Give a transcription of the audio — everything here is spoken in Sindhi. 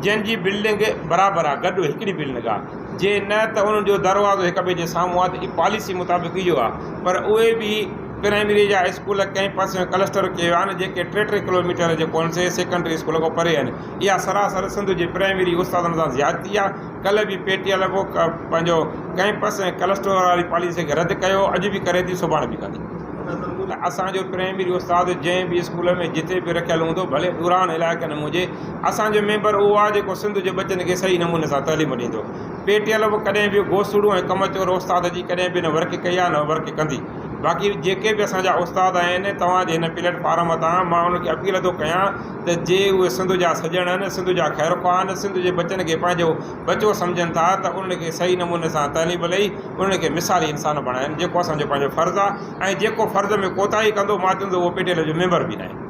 جنهن جي بلڊنگ برابر آهي گڏ هڪڙي بلڊنگ آهي جي نه ته انهن جو دروازو هڪ ٻئي جي سامهون آهي ته پاليسي مطابق اهو آهي پر اهي به پرائمري جا اسڪول ڪنهن پاسي ۾ ڪلسٽر ڪيا ويا آهن جيڪي ٽي ٽي ڪلوميٽر جيڪو آهن سي سيڪنڊري اسڪول کان پري آهن اها سراسر سنڌ جي پرائمري استادن سان زيادتي آهي ڪلهه به پي ٽي ايل پنهنجو ڪئمپس ۽ ڪلسٽر واري پاليسي کي رد ڪيو اڄ به ڪري ٿي سڀاڻي به ڪندي. ته اسان جو پرائمري استاد جنهن به اسڪول ۾ جتي به رکيل هوندو ڀلي ڏورانهن علائقن ۾ هجي اسان جو ميمبر اهو آهي جيڪو سنڌ جي ٻچن کي صحيح نموني سان تعليم ڏيندو. پي ٽي ايل به ڪڏهن به گوسڙو ۽ ڪم چور استاد جي ڪڏهن به نه ورڪ ڪئي آهي نه ورڪ ڪندي. باقي جيڪي به اسان جا استاد آهن توهان جي هن پليٽ فارم تان مان انهن کي اپيل ٿو ڪيان ته جي اهي سنڌ جا سڄڻ آهن سنڌ جا خيرخواهه آهن سنڌ جي ٻچن کي پنهنجو ٻچو سمجهن ٿا ته انهن کي صحيح نموني سان تعليم ڏئي انهن کي مثالي انسان بڻائن جيڪو اسان جو پنهنجو فرض آهي ۽ جيڪو فرض ۾ ڪوتاهي ڪندو مان چوندس اهو پي ٽي ايل جو ميمبر به ناهي.